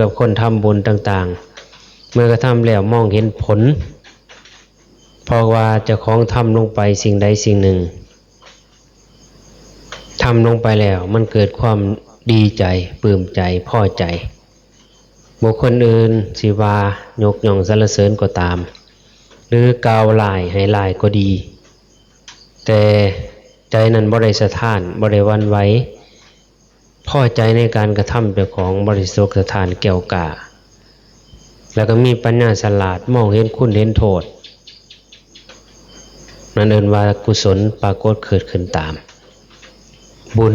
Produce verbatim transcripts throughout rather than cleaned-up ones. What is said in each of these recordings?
กับคนทำบุญต่างๆ เมื่อกระทำแล้วมองเห็นผล เพราะว่าเจ้าของทำลงไปสิ่งใดสิ่งหนึ่ง ทำลงไปแล้วมันเกิดความดีใจ ปลื้มใจ พอใจ บุคคลอื่นสิว่ายกย่องสรรเสริญก็ตาม หรือกล่าวร้ายให้ร้ายก็ดี แต่ใจนั้นบ่ได้สะท้าน บ่ได้หวั่นไหว พอใจในการกระทำเจ้าของ บ่ได้สะทกสะท้านแก้วกล้า แล้วก็มีปัญญาฉลาด มองเห็นคุณเห็นโทษ นั่นเอิ้นว่ากุศลปรากฏเกิดขึ้นตามบุญ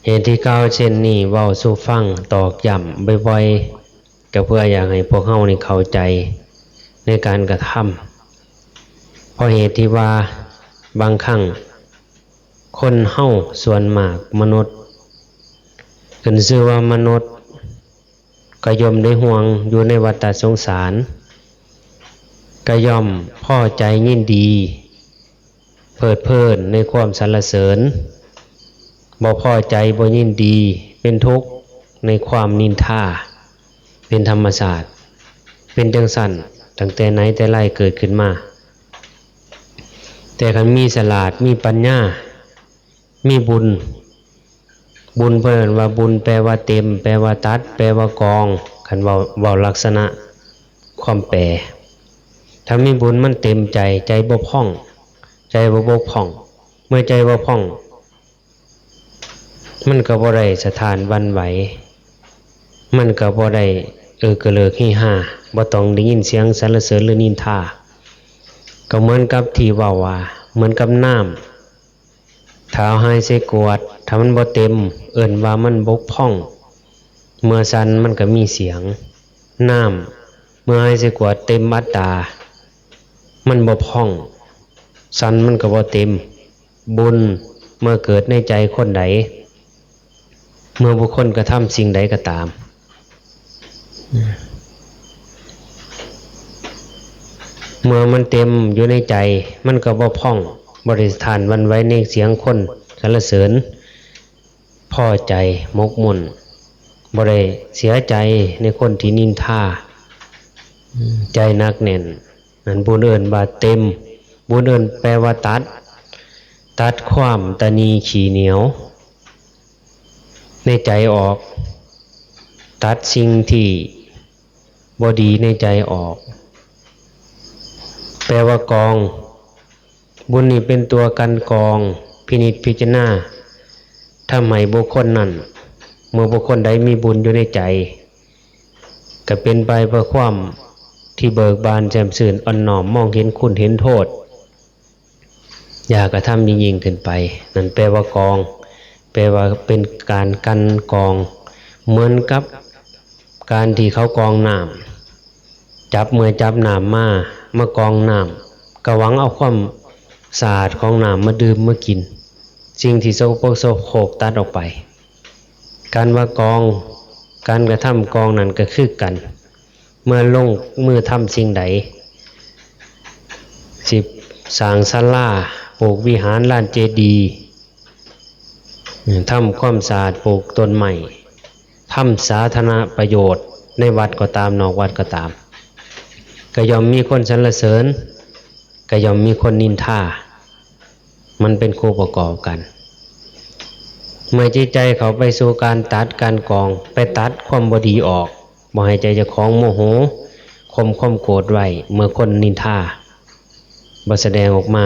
เหตุที่กล่าวเช่นนี้ เว้าสู่ฟัง ตอกย้ำบ่อยๆ ก็เพื่ออยากให้พวกเฮานี่เข้าใจในการกระทำ เพราะเหตุที่ว่าบางครั้งคนเฮาส่วนมากมนุษย์ ขึ้นชื่อว่ามนุษย์ ก็ย่อมได้ห่วงอยู่ในวัฏสงสาร ก็ย่อมพอใจยินดี เพลิดเพลินในความสรรเสริญ บ่พอใจบ่ยินดี เป็นทุกข์ในความนินทา เป็นธรรมชาติ เป็นจั่งซั้นตั้งแต่ไหนแต่ไรเกิดขึ้นมา แต่คันมีฉลาด มีปัญญา มีบุญ บุญเพิ่นว่าบุญแปลว่าเต็ม แปลว่าตัด แปลว่ากอง คันเว้า เว้าลักษณะความแปล ถ้ามีบุญมันเต็มใจ ใจบ่พ่อง ใจบ่บกพร่อง เมื่อใจบ่พ่อง มันก็บ่ได้สะท้านหวั่นไหว มันก็บ่ได้เอิกกระเลิกเฮฮา บ่ต้องได้ยินเสียงสรรเสริญหรือนินทา ก็เหมือนกับที่เว้าว่า เหมือนกับน้ำ ถ้าเอาหายใส่ขวด ถ้ามันบ่เต็ม เอิ้นว่ามันบกพร่อง เมื่อสั่นมันก็มีเสียง น้ำ เมื่อหายใส่ขวดเต็มอัตรา มันบ่พร่อง สั่นมันก็บ่เต็ม บุญเมื่อเกิดในใจคนใด เมื่อบุคคลกระทำสิ่งใดก็ตาม เมื่อมันเต็มอยู่ในใจ มันก็บ่พ่อง บ่ได้สะท้านหวั่นไหวในเสียงคนสรรเสริญ พอใจหมกมุ่น บ่ได้เสียใจในคนที่นินทา ใจหนักแน่น นั่นบุญเอิ้นว่าเต็ม บุญเอิ้นแปลว่าตัด ตัดความตะนีขี้เหนียว ในใจออก ตัดสิ่งที่บ่ดีในใจออก แปลว่ากอง บุญนี่เป็นตัวกลั่นกรอง พินิจพิจารณา ทำให้บุคคลนั้น เมื่อบุคคลใดมีบุญอยู่ในใจ ก็เป็นไปเพื่อความที่เบิกบานแจ่มชื่น อ่อนน้อมมองเห็นคุณเห็นโทษ อย่ากระทำยิ่งๆขึ้นไป นั่นแปลว่ากอง แปลว่าเป็นการกลั่นกรอง เหมือนกับการที่เขากรองน้ำ จับ เมื่อจับน้ำมา มากรองน้ำ ก็หวังเอาความสะอาดของน้ำมาดื่มมากิน สิ่งที่สกปรกโสโครกตัดออกไป การว่ากรอง การกระทำกรองนั่นก็คือกัน เมื่อลงมือทำสิ่งใด สิสร้างศาลา ปลูกวิหาร ลานเจดีย์ ทำความสะอาด ปลูกต้นไม้ ทำสาธารณประโยชน์ในวัดก็ตาม นอกวัดก็ตาม ก็ย่อมมีคนสรรเสริญ ก็ย่อมมีคนนินทา มันเป็นคู่ประกอบกัน เมื่อจิตใจเข้าไปสู่การตัด การกรอง ไปตัดความบ่ดีออก บ่ให้ใจเจ้าของโมโห ข่มความโกรธไว้ เมื่อคนนินทา บ่แสดงออกมา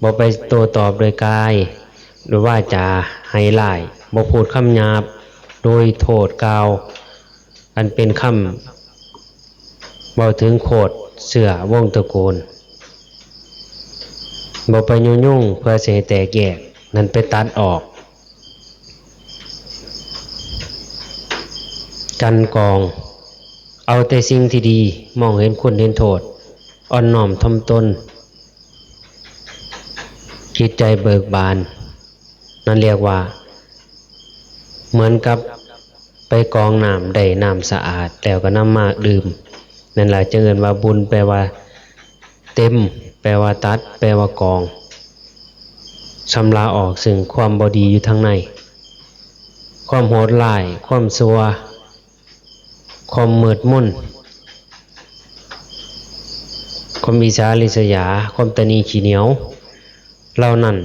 บ่ไปโต้ตอบโดยกาย หรือวาจาให้ร้าย บ่พูดคำหยาบ โดยโทษกล่าว อันเป็นคำเว้าถึงโคตรเชื้อวงศ์ตระกูล บ่ไปยุยงเพื่อสิให้แตกแยก นั่นไปตัดออก กลั่นกรอง เอาแต่สิ่งที่ดี มองเห็นคุณเห็นโทษ อ่อนน้อมถ่อมตน จิตใจเบิกบาน นั่นเรียกว่า เหมือนกับไปกรองน้ำ ได้น้ำสะอาด แล้วก็นำมาดื่ม นั่นแหละจึงเอิ้นว่าบุญ แปลว่าเต็ม แปลว่าตัด แปลว่ากรอง ชำระออกซึ่งความบ่ดีอยู่ทางใน ความโหดร้าย ความชั่ว ความมืดมน ความอิจฉาริษยา ความตนีขี้เหนียว เหล่านั้น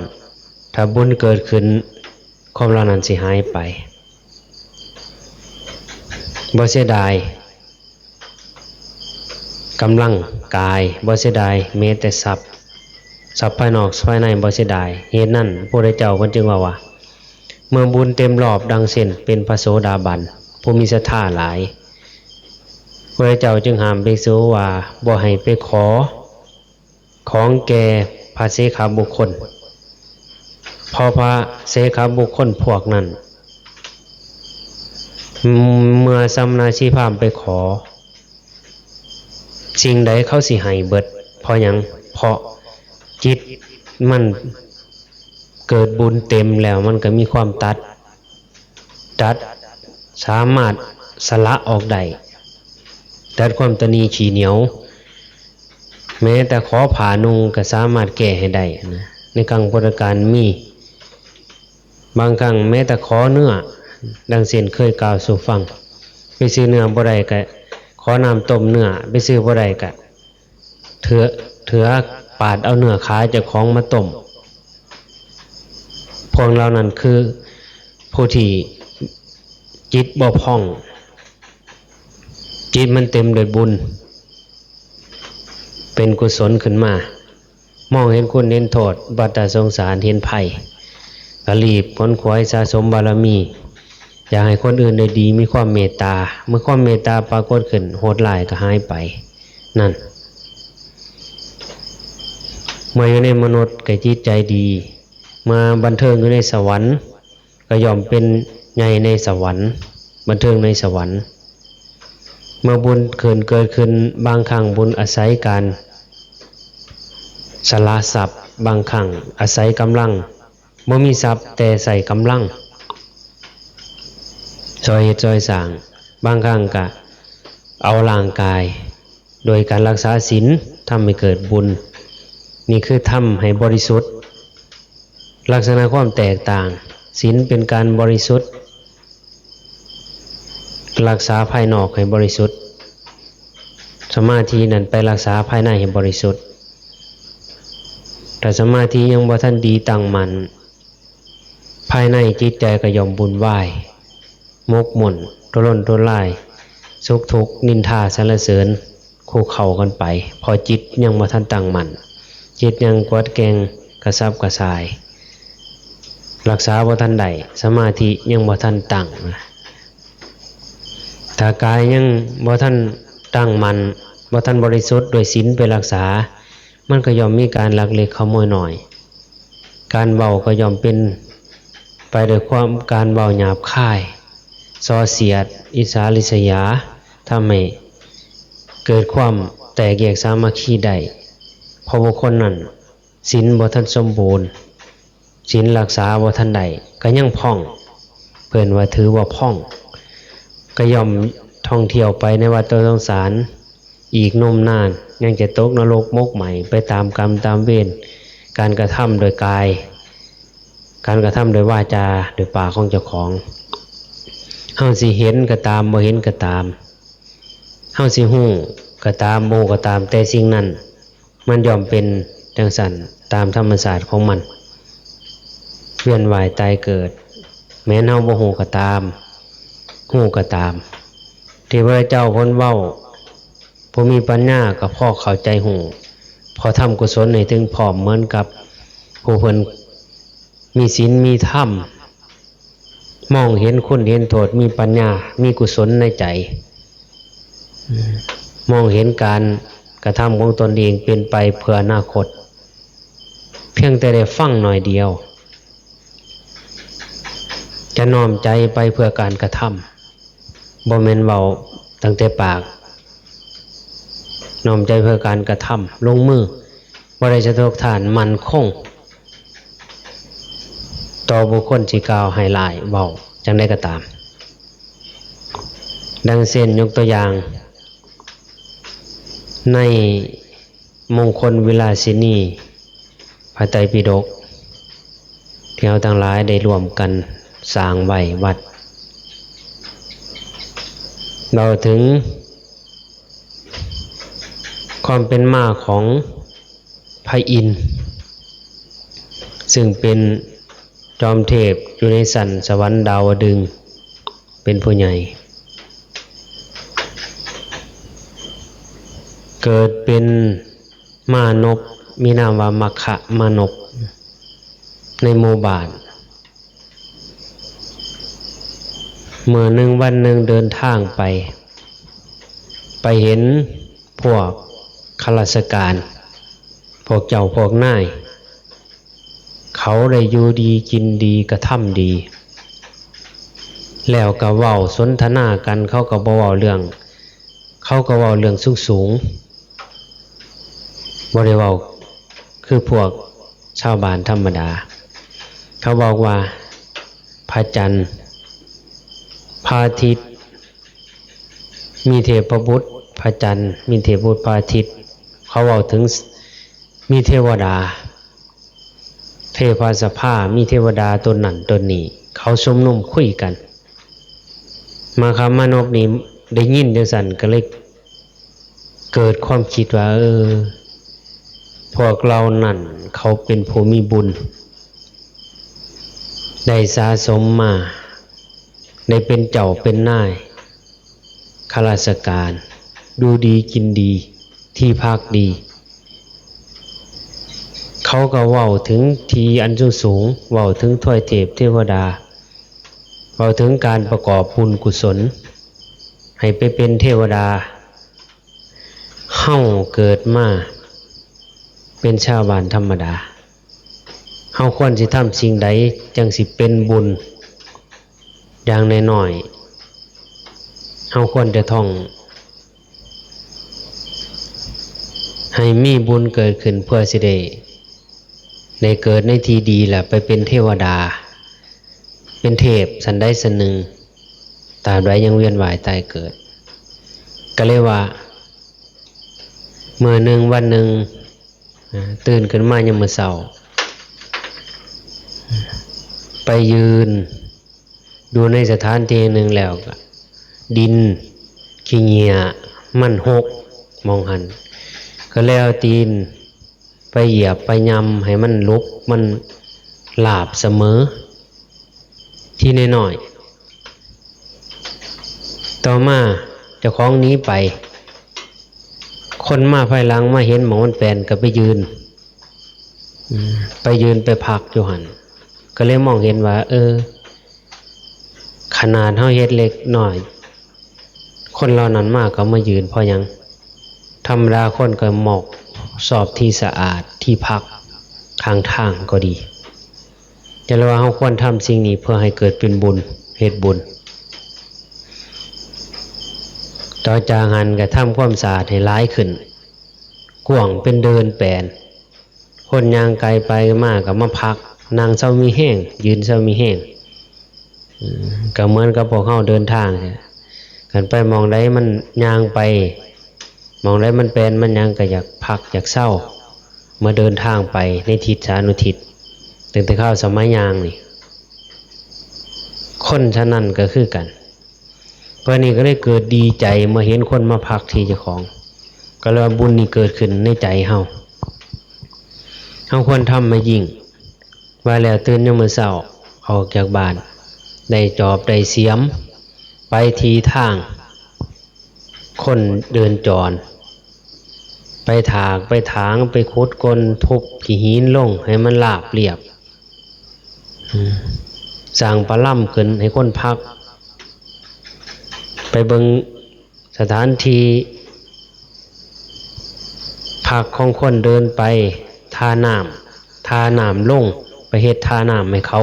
ถ้าบุญเกิดขึ้น ความเหล่านั้นสิหายไป บ่เสียดายกำลังกาย บ่เสียดายแม้แต่ทรัพย์ ทรัพย์ภายนอกภายในบ่เสียดาย เหตุนั้นพระพุทธเจ้าเพิ่นจึงว่าว่า เมื่อบุญเต็มรอบดังเช่นเป็นพระโสดาบัน ผู้มีศรัทธาหลาย พระพุทธเจ้าจึงห้ามภิกษุว่าบ่ให้ไปขอ ของแก่พระเสขบุคคล เพราะพระเสขบุคคลพวกนั้น เมื่อสมณชีพราหมณ์ไปขอ สิ่งใดเขาสิให้เบิด เพราะหยัง เพราะจิตมันเกิดบุญเต็มแล้วมันก็มีความตัด ตัด สามารถสละออกได้ ตัดความตนีขี้เหนียว แม้แต่ขอผ้านุ่งก็สามารถแก้ให้ได้นะ ในครั้งพุทธกาลมี บางครั้งแม้แต่ขอเนื้อ ดังเช่นเคยกล่าวสู่ฟัง ไปซื้อเนื้อบ่ได้ก็ขอน้ำต้มเนื้อ ไปซื้อบ่ได้ก็เถือ เถือปาดเอาเนื้อขาเจ้าของมาต้ม พวกเหล่านั้นคือผู้ที่จิตบ่พร่อง จิตมันเต็มด้วยบุญ เป็นกุศลขึ้นมา มองเห็นคุณเห็นโทษ วัฏฏะสงสาร เห็นภัย ก็รีบขวนขวายสะสมบารมี อยากให้คนอื่นได้ดี มีความเมตตา เมื่อความเมตตาปรากฏขึ้น โหดร้ายก็หายไป นั่น เมื่ออยู่ในมนุษย์ก็จิตใจดี มาบันเทิงอยู่ในสวรรค์ ก็ย่อมเป็นใหญ่ในสวรรค์ บันเทิงในสวรรค์ เมื่อบุญเกิดขึ้น บางครั้งบุญอาศัยการสละทรัพย์ บางครั้งอาศัยกำลัง บ่มีทรัพย์แต่ใส่กำลัง ซอยเฮ็ดซอยสร้าง บางครั้งก็เอาร่างกาย โดยการรักษาศีลทำให้เกิดบุญ นี่คือทำให้บริสุทธิ์ ลักษณะความแตกต่าง ศีลเป็นการบริสุทธิ์ รักษาภายนอกให้บริสุทธิ์ สมาธินั้นไปรักษาภายในให้บริสุทธิ์ ถ้าสมาธิยังบ่ทันดีตั้งมั่น ภายในจิตใจก็ย่อมวุ่นวาย หมกมุ่น ทุรนทุราย สุขทุกข์ นินทาสรรเสริญ คู่เข้ากันไป เพราะจิตยังบ่ทันตั้งมั่น จิตยังกวัดแกว่งกระสับกระส่าย รักษาบ่ทันได้ สมาธิยังบ่ทันตั้งนะ ถ้ากายยังบ่ทันตั้งมั่น บ่ทันบริสุทธิ์ด้วยศีลไปรักษา มันก็ย่อมมีการลักเล็กขโมยน้อย การเว้าก็ย่อมเป็นไปด้วยความ การเว้าหยาบคาย ส่อเสียด อิจฉาริษยา ทำให้เกิดความแตกแยกสามัคคีได้ เพราะบุคคลนั้นศีลบ่ทันสมบูรณ์ ศีลรักษาบ่ทันได้ ก็ยังพร่อง เพิ่นว่าถือว่าพร่อง ก็ย่อมท่องเที่ยวไปในวัฏฏะสงสาร อีกนมนาน ยังจะตกนรกหมกไหม้ไปตามกรรมตามเวร การกระทำโดยกาย การกระทำโดยวาจา โดยปากของเจ้าของ เฮาสิเห็นก็ตาม บ่เห็นก็ตาม เฮาสิฮู้ก็ตาม บ่ฮู้ก็ตาม แต่สิ่งนั้นมันย่อมเป็นจั่งซั้นตามธรรมชาติของมัน เวียนว่ายตายเกิด แม้นเฮาบ่ฮู้ก็ตาม ฮู้ก็ตาม ที่พระเจ้าเพิ่นเว้า ผู้มีปัญญาก็พอเข้าใจฮู้ พอทำกุศลให้ถึงพร้อมเหมือนกับผู้เพิ่นมีศีลมีธรรม มองเห็นคุณเห็นโทษ มีปัญญา มีกุศลในใจ มองเห็นการกระทำของตนเองเป็นไปเพื่ออนาคต เพียงแต่ได้ฟังหน่อยเดียว จะน้อมใจไปเพื่อการกระทำ บ่แม่นเว้าตั้งแต่ปาก น้อมใจเพื่อการกระทำ ลงมือ บ่ได้สะทกสถานมั่นคง ต่อบุคคลที่กล่าวให้ร้ายเว้าจั่งใดก็ตาม ดังเช่นยกตัวอย่าง ในมงคลวิลาสินี พระไตรปิฎก ที่เฮาทั้งหลายได้ร่วมกันสร้างไว้วัด เราถึงความเป็นมาของพระอินทร์ ซึ่งเป็นจอมเทพอยู่ในสันสวรรค์ดาวดึงส์ เป็นผู้ใหญ่ เกิดเป็นมานพ มีนามว่ามัคคมานพ ในหมู่บ้าน เมื่อหนึ่งวันหนึ่งเดินทางไป ไปเห็นพวกข้าราชการ พวกเจ้าพวกนาย เขาได้อยู่ดีกินดีกระทำดี แล้วก็เว้าสนทนากัน เขาก็บ่เว้าเรื่อง เขาก็เว้าเรื่องสูงๆ บ่ได้เว้าคือพวกชาวบ้านธรรมดา เขาบอกว่าพระจันทร์ พระอาทิตย์ มีเทพบุตรพระจันทร์ มีเทพบุตรพระอาทิตย์ เขาเว้าถึงมีเทวดา เทพสภา มีเทวดาตนนั้นตนนี้ เขาชุมนุมคุยกัน มัคคมานพนี่ได้ยินจังซั่นก็เลยเกิดความคิดว่า เออ พวกเรานั่นเขาเป็นผู้มีบุญ ได้สะสมมา ได้เป็นเจ้าเป็นนาย ข้าราชการ อยู่ดีกินดี ที่พักดี เขาก็เว้าถึงที่อันสูงสูง เว้าถึงทวยเทพเทวดา เว้าถึงการประกอบบุญกุศล ให้ไปเป็นเทวดา เฮาเกิดมาเป็นชาวบ้านธรรมดา เฮาควรสิทำสิ่งใดจั่งสิเป็นบุญ อย่างน้อยๆ เฮาควรจะต้องให้มีบุญเกิดขึ้นเพื่อสิได้ ได้เกิดในที่ดี และไปเป็นเทวดา เป็นเทพสันใดสันหนึ่ง ตราบใดยังเวียนว่ายตายเกิด ก็เลยว่า มื้อหนึ่งวันหนึ่ง อ่า ตื่นขึ้นมายามมื้อเช้า ไปยืนอยู่ในสถานที่หนึ่งแล้วก็ ดินขี้เหงื่อมันหกหม่องหั้น ก็เลยเอาตีนไปเหยียบไปยำให้มันหลุบมันราบเสมอ ทีน้อยๆ ต่อมาเจ้าของหนีไป คนมาภายหลังมาเห็นหม่องมันแปนก็ไปยืน อืม ไปยืนไปพักอยู่หั่น ก็เลยมองเห็นว่า เออ ขนาดเฮาเฮ็ดเล็กน้อย คนเหล่านั้นมาก็มายืนเพราะหยัง ธรรมดาคนก็มอกซอกที่สะอาด ที่พักข้างทางก็ดี แต่ว่าเฮาควรทำสิ่งนี้เพื่อให้เกิดเป็นบุญ เฮ็ดบุญ ต่อจากหั้นก็ทำความสะอาดให้หลายขึ้น กว้างเป็นเดินแปน คนย่างไกลไปมาก็มาพัก นั่งเซามีแฮง ยืนเซามีแฮง อืม ก็เหมือนกับพวกเฮาเดินทางเนี่ย คันไปหม่องใดมันย่างไป หม่องใดมันแปนมันหยังก็อยากพักอยากเซา เมื่อเดินทางไปในทิศสานุทิศ ตั้งแต่คราวสมัยย่างนี่ คนฉะนั้นก็คือกัน เพิ่นนี่ก็เลยเกิดดีใจเมื่อเห็นคนมาพักที่เจ้าของ ก็เลยว่าบุญนี่เกิดขึ้นในใจเฮา เฮาควรทำมายิ่ง ว่าแล้วตื่นยามมื้อเช้า ออกจากบ้าน ได้จอบได้เสียม ไปที่ทาง คนเดินจร ไปถากไปถาง ไปขุดก้น ทุบขี้หินลงให้มันราบเรียบ อืม สร้างประลำขึ้นให้คนพัก ไปเบิ่งสถานที่พักของคนเดินไป ท่าน้ำ ท่าน้ำลง ไปเฮ็ดท่าน้ำให้เขา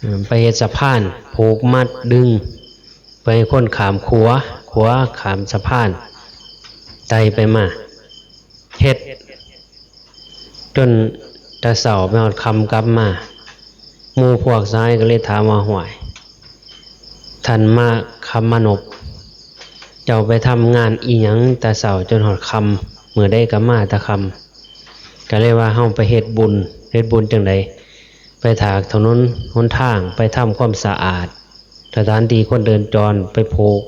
อืม ไปเฮ็ดสะพาน ผูกมัดดึง ไปให้คนข้ามขัว ขัวข้ามสะพาน ไต่ไปมา เฮ็ด จนแต่เช้าไปฮอดค่ำกลับมา หมู่พวกสหายก็เลยถามว่า "ห้วย ท่านมัคคมานพ เจ้าไปทำงานอิหยังแต่เช้าจนฮอดค่ำ มื้อใดก็มาแต่ค่ำ" ก็เลยว่า "เฮาไปเฮ็ดบุญ" "เฮ็ดบุญจั่งใด" "ไปถากถนนหนทาง ไปทำความสะอาด สถานที่คนเดินจร ไปผูก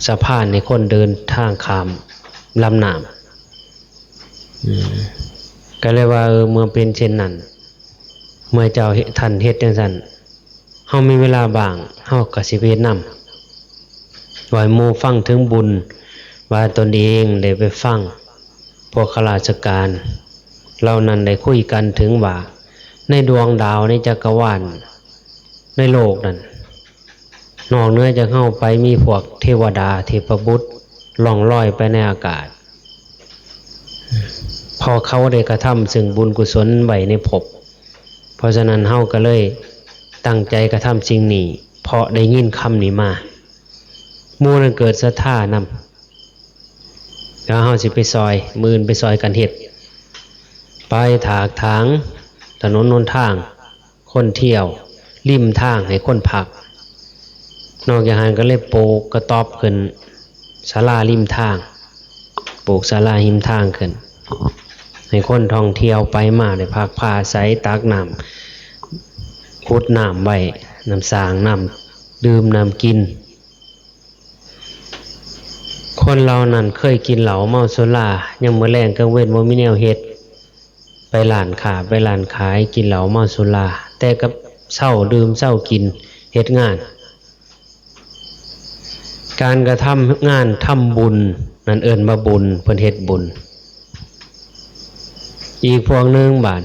สะพานให้คนเดินทางข้ามลำน้ำ อืม ก็เลยว่า เออ เมื่อเป็นเช่นนั้น เมื่อเจ้าเฮ็ด ท่านเฮ็ดจั่งซั้น เฮามีเวลาว่าง เฮาก็สิไปเฮ็ดนำ ว่าให้หมู่ฟังถึงบุญ ว่าตนเองได้ไปฟังพวกข้าราชการเหล่านั้นได้คุยกันถึงว่า ในดวงดาวในจักรวาล ในโลกนั้น นอกเหนือจากเฮาไปมีพวกเทวดา เทพบุตรล่องลอยไปในอากาศ เพราะเขาได้กระทำซึ่งบุญกุศลไว้ในภพ เพราะฉะนั้นเฮาก็เลยตั้งใจกระทำสิ่งนี้ เพราะได้ยินคำนี้มา หมู่นั้นเกิดศรัทธานำ แล้วเฮาสิไปซอย มื้ออื่นไปซอยกันเฮ็ด ไปถากถางถนนหนทาง คนเที่ยว ริมทางให้คนพัก นอกจากนั้นก็เลยปลูกกระต๊อบขึ้น ศาลาริมทาง ปลูกศาลาริมทางขึ้น ให้คนท่องเที่ยวไปมาได้พักผ้าอาศัย ตักน้ำ ขุดน้ำไว้ น้ำสร้าง น้ำดื่ม น้ำกิน คนเหล่านั้นเคยกินเหล้าเมาสุรา ยามมื้อแลงกลางเว็นบ่มีแนวเฮ็ด ไปร้านค้า ไปร้านขาย กินเหล้าเมาสุรา แต่กลับเซาดื่ม เซากิน เฮ็ดงาน การกระทำงานทำบุญ นั่นเอิ้นว่าบุญ เพิ่นเฮ็ดบุญ อีกพวกหนึ่งบาด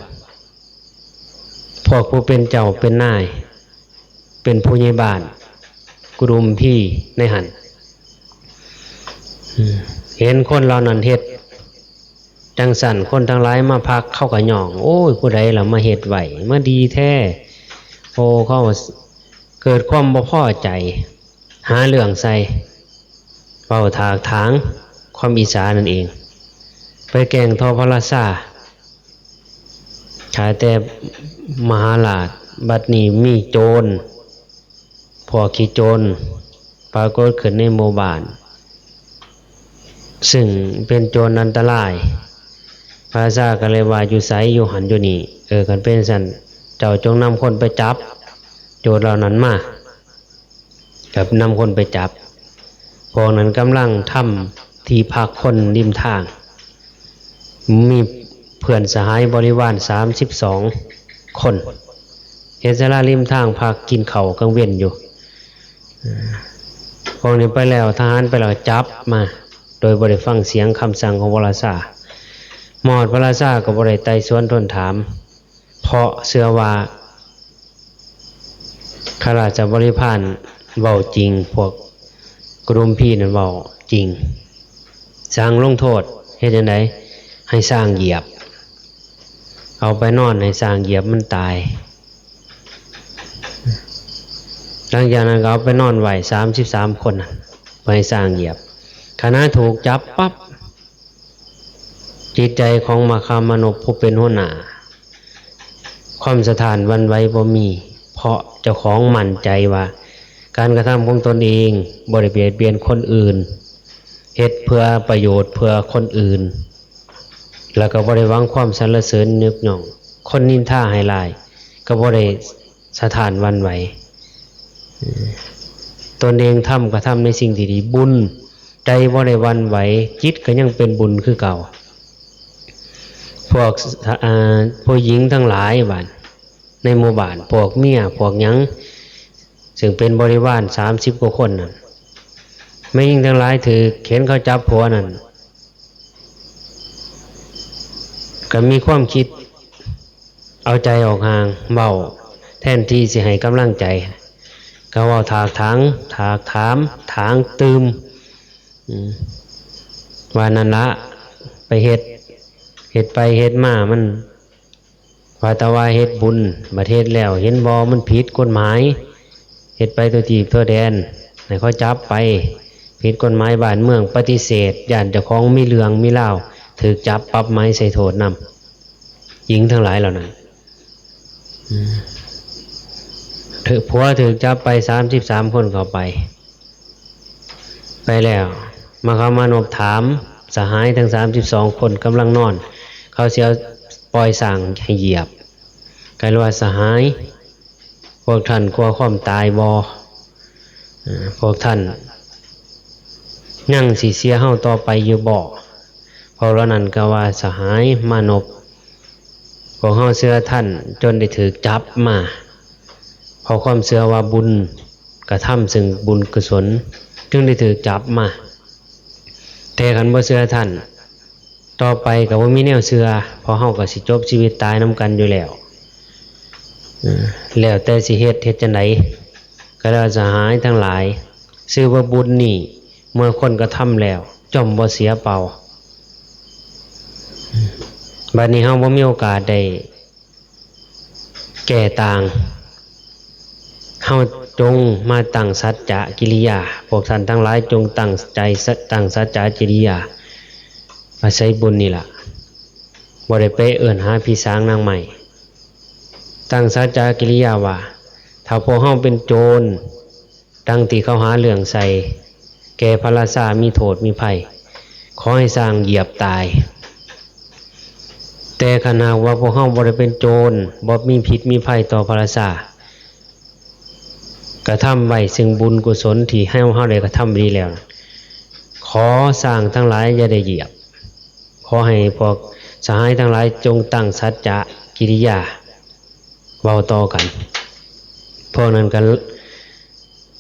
พวกผู้เป็นเจ้าเป็นนาย เป็นผู้ใหญ่บ้าน กลุ่มพี่ในหั่น อืม เห็นคนเหล่านั้นเฮ็ดจั่งซั้น คนทั้งหลายมาพัก เขาก็ย้อง โอ้ย ผู้ใดล่ะมาเฮ็ดไว้ มาดีแท้ โอ้ เขาเกิดความบ่พอใจ หาเรื่องใส่ เว้าถากถาง ความอิจฉานั่นเอง ไปแกล้งทอพระราชา ขายแต่มหาราช บัดนี้มีโจร พวกขี้โจร ปรากฏขึ้นในหมู่บ้าน ซึ่งเป็นโจรอันตราย พระราชาก็เลยว่า อยู่ไส อยู่หั่นอยู่นี่ เออ คันเป็นซั้น เจ้าจงนำคนไปจับโจรเหล่านั้นมา ก็นำคนไปจับ พวกนั้นกำลังทำที่พักคนริมทาง มีเพื่อนสหายบริวารสามสิบสองคน เฮ็ดศาลาริมทางพักกินข้าวกลางเว็นอยู่ พวกนี้ไปแล้ว ทหารไปแล้วจับมา โดยบ่ได้ฟังเสียงคำสั่งของพระราชา มาฮอดพระราชาก็บ่ได้ไต่สวนทวนถาม เพราะเชื่อว่า ข้าราชบริพารเว้าจริง พวกกลุ่มพี่นั้นเว้าจริง สั่งลงโทษ เฮ็ดจั่งใด ให้ช้างเหยียบ เอาไปนอนให้ช้างเหยียบมันตาย หลังจากนั้นก็เอาไปนอนไว้สามสิบสามคนน่ะ ไปให้ช้างเหยียบ ขณะถูกจับปั๊บ จิตใจของมคามานพผู้เป็นหัวหน้า ความสะท้านหวั่นไหวบ่มี เพราะเจ้าของมั่นใจว่า การกระทำของตนเองบ่ได้เบียดเบียนคนอื่น เฮ็ดเพื่อประโยชน์เพื่อคนอื่น แล้วก็บ่ได้หวังความสรรเสริญยกย่อง คนนินทาให้ร้าย ก็บ่ได้สะท้านหวั่นไหว ตนเองทำก็ทำในสิ่งที่ดี บุญ ใจบ่ได้หวั่นไหว จิตก็ยังเป็นบุญคือเก่า พวก อ่า ผู้หญิงทั้งหลายบาด ในหมู่บ้าน พวกเมีย พวกหยัง ซึ่งเป็นบริวารสามสิบกว่าคนนั่น แม่หญิงทั้งหลายถือเห็นเขาจับผัวนั่น ก็มีความคิดเอาใจออกห่าง เว้าแทนที่สิให้กำลังใจ ก็เว้าถากถาง ถากถาม ถางตื่ม อืม ว่านั่นละ ไปเฮ็ด เฮ็ดไปเฮ็ดมามัน ว่าแต่ว่าเฮ็ดบุญ บัดเฮ็ดแล้ว เห็นบ่ มันผิดกฎหมาย เฮ็ดไปทั่วทีปทั่วแดน ให้เขาจับไป ผิดกฎหมายบ้านเมือง ปฏิเสธ ย้านเจ้าของมีเรื่องมีราว ถูกจับปรับไหม ใส่โทษนำ หญิงทั้งหลายเหล่านั้น อืม ถูก ผัวถูกจับไปสามสิบสามคนเข้าไป ไปแล้ว มคามานพถามสหายทั้งสามสิบสองคนกำลังนอน เขาสิเอาปล่อยช้างให้เหยียบ ก็เลยว่า สหาย พวกท่านกลัวความตายบ่ เอ่อ พวกท่าน ยังสิเชื่อเฮาต่อไปอยู่บ่ พวกเหล่านั้นก็ว่า สหายมานพ พวกเฮาเชื่อท่านจนได้ถูกจับมา เพราะความเชื่อว่าบุญกระทำซึ่งบุญกุศล จึงได้ถูกจับมา แต่คันบ่เชื่อท่าน ต่อไปก็บ่มีแนวเชื่อ เพราะเฮาก็สิจบชีวิตตายนำกันอยู่แล้ว เออ แล้วแต่สิเฮ็ด เฮ็ดจั่งใด ก็แล้ว สหายทั้งหลาย ชื่อว่าบุญนี่ เมื่อคนกระทำแล้ว ย่อมบ่เสียเปล่า บัดนี้เฮาบ่มีโอกาสได้แก้ต่าง เฮาจงมาตั้งสัจจะกิริยา พวกท่านทั้งหลายจงตั้งใจสะ ตั้งสัจจะกิริยา อาศัยบุญนี่ล่ะ บ่ได้ไปเอิ้นหาผีสางนางไม้ ตั้งสัจจะกิริยาว่า ถ้าพวกเฮาเป็นโจร ดังที่เขาหาเรื่องใส่ แก่พระราชามีโทษมีภัย ขอให้ช้างเหยียบตาย แต่คันหากว่าพวกเฮาบ่ได้เป็นโจร บ่มีพิษมีภัยต่อพระราชา กระทำไว้ซึ่งบุญกุศลที่เฮา เฮาได้กระทำดีแล้วนะ ขอช้างทั้งหลายอย่าได้เหยียบ ขอให้พวกสหายทั้งหลายจงตั้งสัจจะกิริยา เว้าต่อกัน พวกนั้นก็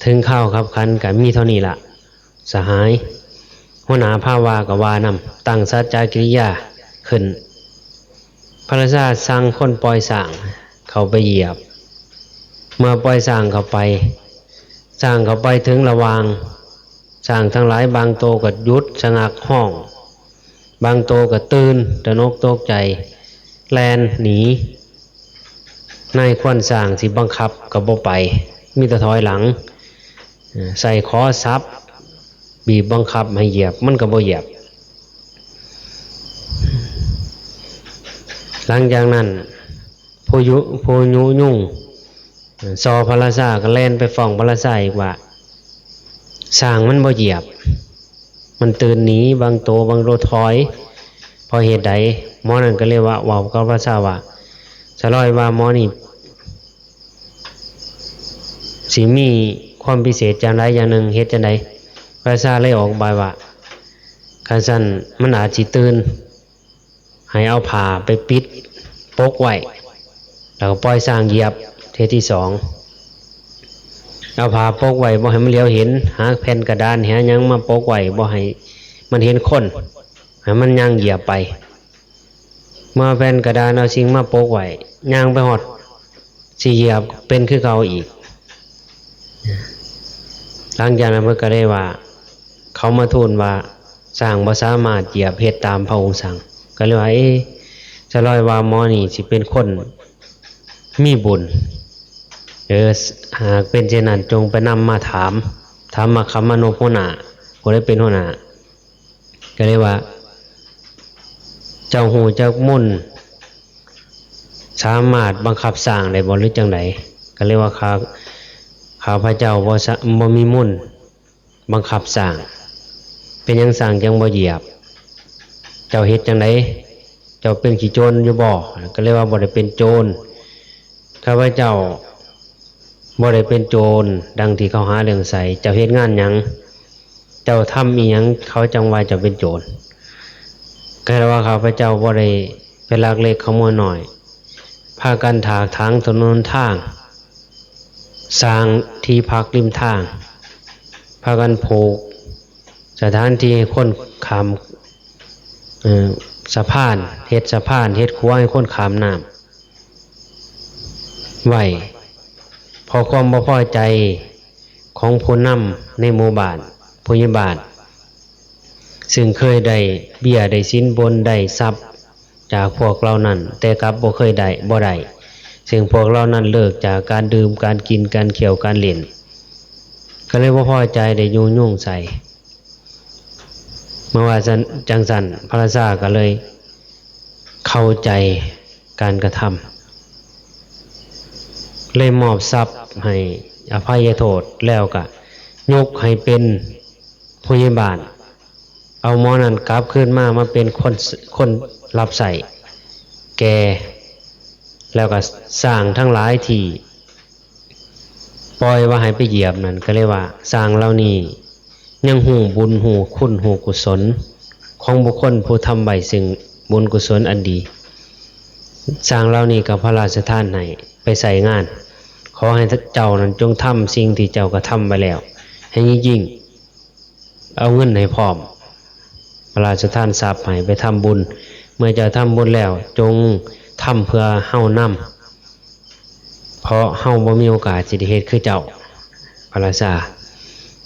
ถึงคราวคับขัน ก็มีเท่านี้ละ สหาย หัวหน้าพาว่าก็ว่านำ ตั้งสัจจะกิริยาขึ้น พระราชาสั่งคนปล่อยช้างเข้าไปเหยียบ เมื่อปล่อยช้างเข้าไป ช้างเข้าไปถึงระหว่าง ช้างทั้งหลายบางโตก็หยุดสงักฮ้อง บางโตก็ตื่นตระหนกตกใจ แล่นหนี นายควานช้างสิบังคับก็บ่ไป มีแต่ถอยหลัง เอ่อ ใส่ขอศัพท์ บีบบังคับให้เหยียบ มันก็บ่เหยียบ หลังจากนั้น ผู้ยุ ผู้ยุยง ซอพระราชาก็แล่นไปฟ้องพระราชาอีกว่า ช้างมันบ่เหยียบ มันตื่นหนี บางโต บางโตถอย เพราะเหตุใด หมอนั่นก็เลยว่า เว้ากับพระราชาว่า สะลอยว่าหมอนี่ สิมีความพิเศษจั่งใดอย่างหนึ่ง เฮ็ดจั่งใด พระราชาเลยออกอุบายว่า คันซั้นมันอาจสิตื่น ให้เอาผ้าไปปิดปกไว้ แล้วก็ปล่อยช้างเหยียบเทื่อที่สอง เอาผ้าปกไว้บ่ให้มันเหลียวเห็น หาแผ่นกระดาน หาหยังมาปกไว้ บ่ให้มันเห็นคน ให้มันย่างเหยียบไป เมื่อแผ่นกระดานเอาสิ่งมาปกไว้ ย่างไปฮอด สิเหยียบเป็นคือเก่าอีก หลังจากนั้นเพิ่นก็ได้ว่า เขามาทูลว่า ช้างบ่สามารถเหยียบเฮ็ดตามพระองค์สั่ง ก็เลยว่า เอ๊ะ สะลอยว่าหมอนี่สิเป็นคนมีบุญ เออ หากเป็นเช่นนั้นจงไปนำมาถาม ถามมาคำมานพหัวหน้า ผู้ใดเป็นหัวหน้า ก็เลยว่า เจ้าฮู้จักมนต์สามารถบังคับช้างได้บ่ หรือจั่งใด ก็เลยว่า ข้า ข้าพระเจ้าบ่สะ บ่มีมนต์บังคับช้าง เป็นหยังช้างจั่งบ่เหยียบ เจ้าเฮ็ดจั่งใด เจ้าเป็นขี้โจรอยู่บ่ ก็เลยว่า บ่ได้เป็นโจร ข้าพเจ้าบ่ได้เป็นโจรดังที่เขาหาเรื่องใส่ เจ้าเฮ็ดงานหยัง เจ้าทำอีหยังเขาจั่งว่าเจ้าเป็นโจร ก็เลยว่า ข้าพเจ้าบ่ได้ไปลักเล็กขโมยน้อย พากันถากถางถนนหนทาง สร้างที่พักริมทาง พากันผูกสถานที่ให้คนข้าม เอ่อ สะพาน เฮ็ดสะพาน เฮ็ดขัวให้คนข้ามน้ำไว้ เพราะความบ่พอใจของผู้นำในหมู่บ้าน ผู้ใหญ่บ้าน ซึ่งเคยได้เบี้ยได้สินบนได้ทรัพย์จากพวกเหล่านั้น แต่กลับบ่เคยได้ บ่ได้ ซึ่งพวกเหล่านั้นเลิกจากการดื่ม การกิน การเที่ยว การเล่น ก็เลยบ่พอใจ ได้ยุยงใส่ เมื่อว่าจั่งซั้น พระราชาก็เลยเข้าใจการกระทำ เลยมอบทรัพย์ให้อภัยโทษ แล้วก็ยกให้เป็นผู้ใหญ่บ้าน เอาหมอนั้นกลับคืนมา มาเป็นคน คนรับใช้แก่ แล้วก็ช้างทั้งหลายที่ปล่อยว่าให้ไปเหยียบนั่น ก็เลยว่า ช้างเหล่านี้ ยังฮู้บุญฮู้คุณฮู้กุศลของบุคคลผู้ทำไว้ซึ่งบุญกุศลอันดี สร้างเหล่านี้ก็พระราชทานให้ไปใช้งาน ขอให้เจ้านั้นจงทำสิ่งที่เจ้ากระทำไว้แล้ว ให้ยิ่งๆ เอาเงินให้พร้อม พระราชทานทรัพย์ให้ไปทำบุญ เมื่อเจ้าทำบุญแล้วจงทำเพื่อเฮานำ เพราะเฮาบ่มีโอกาสสิได้เฮ็ดคือเจ้า พระราชา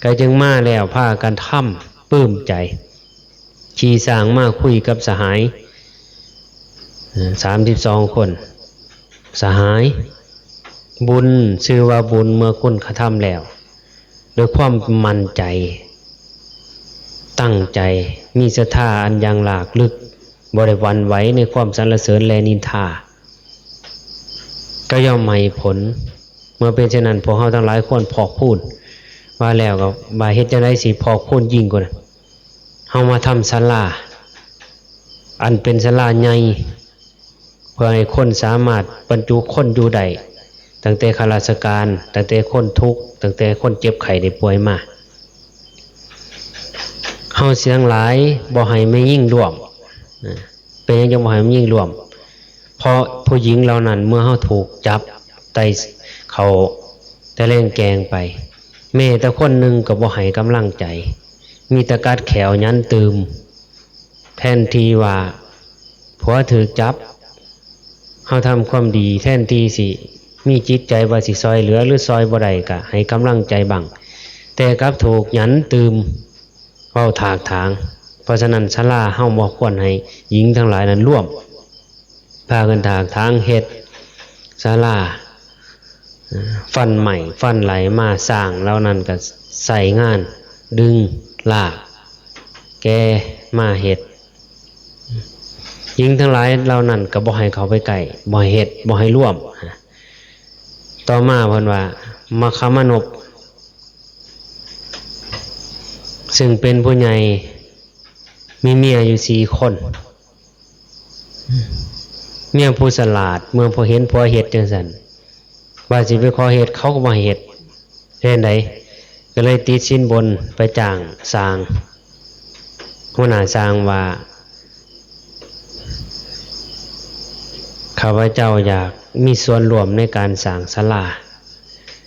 ก็จึงมาแล้วพากันทำปลื้มใจ ขี่ช้างมาคุยกับสหาย เอ่อ สามสิบสองคน สหาย บุญชื่อว่าบุญเมื่อคุณกระทำแล้ว ด้วยความมั่นใจ ตั้งใจ มีศรัทธาอันอย่างหลากลึก บ่ได้หวั่นไหวในความสรรเสริญและนินทา ก็ย่อมให้ผล เมื่อเป็นเช่นนั้น พวกเฮาทั้งหลายควรพอกพูน ว่าแล้วก็ว่าเฮ็ดจั่งใดสิพอกพูนยิ่งกว่านั้น เฮามาทำศาลา อันเป็นศาลาใหญ่ เพื่อให้คนสามารถบรรจุคนอยู่ได้ ตั้งแต่ข้าราชการ ตั้งแต่คนทุกข์ ตั้งแต่คนเจ็บไข้ได้ป่วยมา เฮาเสียงหลายบ่ให้แม่หญิงร่วม นะ เป็นหยังจั่งบ่ให้แม่หญิงร่วม เพราะผู้หญิงเหล่านั้นเมื่อเฮาถูกจับไต่เขาแต่แลงแกงไป แม้แต่คนหนึ่งก็บ่ให้กำลังใจ มีแต่กัดแข้วหยันตื่ม แทนที่ว่าผัวถูกจับ เฮาทำความดีแทนที่สิมีจิตใจว่าสิซอยเหลือหรือซอยบ่ได้ก็ให้กำลังใจบัง แต่กลับถูกหยันตื่ม เว้าถากถาง เพราะฉะนั้นศาลาเฮาบ่ควรให้หญิงทั้งหลายนั้นร่วม พากันถากถางเฮ็ดศาลา ฟันไม้ฟันไหลมา ช้างเหล่านั้นก็ใช้งานดึงลากแก่มาเฮ็ด หญิงทั้งหลายเหล่านั้นก็บ่ให้เข้าไปใกล้ บ่ให้เฮ็ด บ่ให้ร่วม ต่อมาเพิ่นว่า มัคคมานพ ซึ่งเป็นผู้ใหญ่ มีเมียอยู่สี่คน เมียผู้ฉลาด เมื่อพอเห็นผัวเฮ็ดจั่งซั้น ว่าสิไปขอเฮ็ด เขาก็บ่ให้เฮ็ด เฮ็ดจั่งใด ก็เลยติดสินบนไปจ้างช่าง หัวหน้าช่างว่า ข้าพเจ้าอยากมีส่วนร่วมในการสร้างศาลา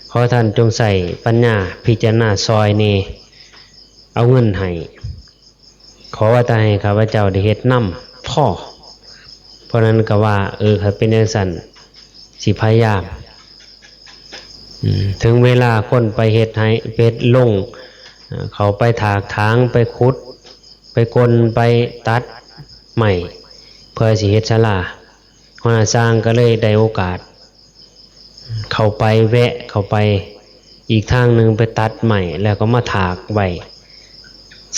ขอท่านจงใช้ปัญญาพิจารณาซอยแหน่ เอาเงินให้ ขอว่าแต่ให้ข้าพเจ้าได้เฮ็ดนำพอ เพราะนั้นก็ว่า เออ คันเป็นจั่งซั้น สิพยายาม อืม ถึงเวลาคนไปเฮ็ดไฮ่ ไปเฮ็ดลง เอ่อ เขาไปถากถาง ไปขุด ไปกล ไปตัดไม้ เพื่อสิเฮ็ดศาลา หัวหน้าช่างก็เลยได้โอกาส เข้าไปแวะเข้าไปอีกทางหนึ่ง ไปตัดไม้แล้วก็มาถากไว้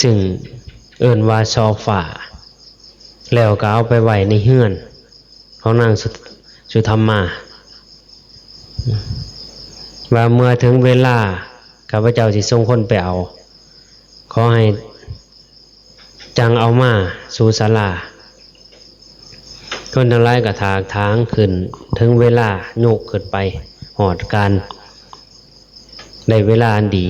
ซึ่งเอิ้นว่าซอฟา แล้วก็เอาไปไว้ในเฮือนของนางสุ สุธรรมา ว่าเมื่อถึงเวลาข้าพเจ้าสิส่งคนไปเอา ขอให้จั่งเอามาสู่ศาลา คนทั้งหลายก็ถากถางขึ้น ถึงเวลายกขึ้นไปฮอดการ ได้เวลาอันดี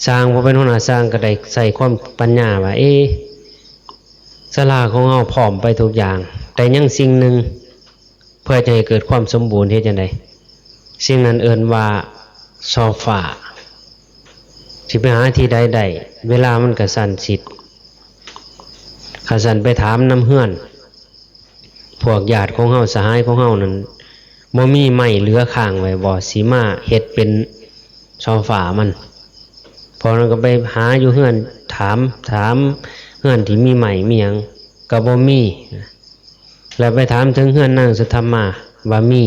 ช่างผู้เป็นหัวหน้าช่างก็ได้ใช้ความปัญญาว่า เอ๊ะ ศาลาของเฮาพร้อมไปทุกอย่าง แต่ยังสิ่งหนึ่ง เพื่อจะให้เกิดความสมบูรณ์ เฮ็ดจั่งใด สิ่งนั้นเอิ้นว่าซอฟา สิไปหาที่ใดได้ เวลามันกระชั้นชิด คันซั้นไปถามนำเฮือน พวกญาติของเฮา สหายของเฮานั่น บ่มีไม้เหลือค้างไว้บ่ สิมาเฮ็ดเป็นซอฟามัน พอนั้นก็ไปหาอยู่เฮือน ถาม ถามเฮือนที่มีไม้มีหยัง ก็บ่มี แล้วไปถามถึงเฮือนนางสุธรรมา ว่ามี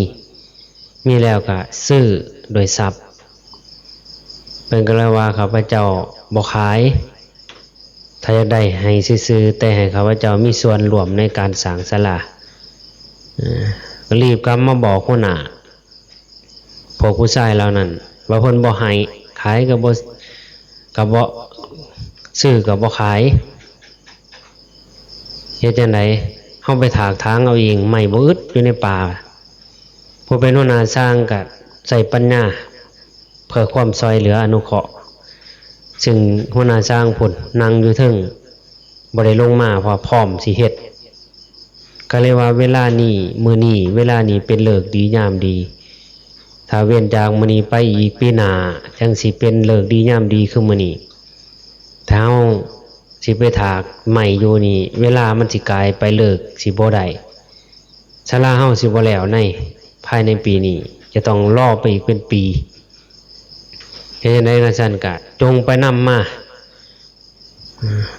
มีแล้วก็ซื้อโดยทรัพย์ เพิ่นก็เลยว่า ข้าพเจ้าบ่ขาย ถ้าอยากได้ให้ซื่อๆ แต่ให้ข้าพเจ้ามีส่วนร่วมในการสร้างศาลา เอ่อ ก็รีบกลับมาบอกหัวหน้า พวกผู้ชายเหล่านั้น ว่าเพิ่นบ่ให้ ขายก็บ่ ก็บ่ ซื้อก็บ่ขาย เฮ็ดจั่งใด เฮาไปถากถางเอาเอง ไม้บ่อึดอยู่ในป่า ผู้เป็นหัวหน้าช่างก็ใช้ปัญญา เพื่อความซอยเหลืออนุเคราะห์ ซึ่งหัวหน้าช่างพุ้นนั่งอยู่เทิง บ่ได้ลงมา เพราะพร้อมสิเฮ็ด ก็เลยว่าเวลานี้ มื้อนี้ เวลานี้เป็นฤกษ์ดียามดี ถ้าเว้นจากมื้อนี้ไปอีกปีหน้า จั่งสิเป็นฤกษ์ดียามดีคือมื้อนี้ ถ้าเฮาสิไปถากไม้อยู่นี่ เวลามันสิกลายไป ฤกษ์สิบ่ได้ ศาลาเฮาสิบ่แล้วในภายในปีนี้ จะต้องรอไปอีกเป็นปี เฮ็ดจั่งใด๋จั่งซั้นกะจงไปนำมา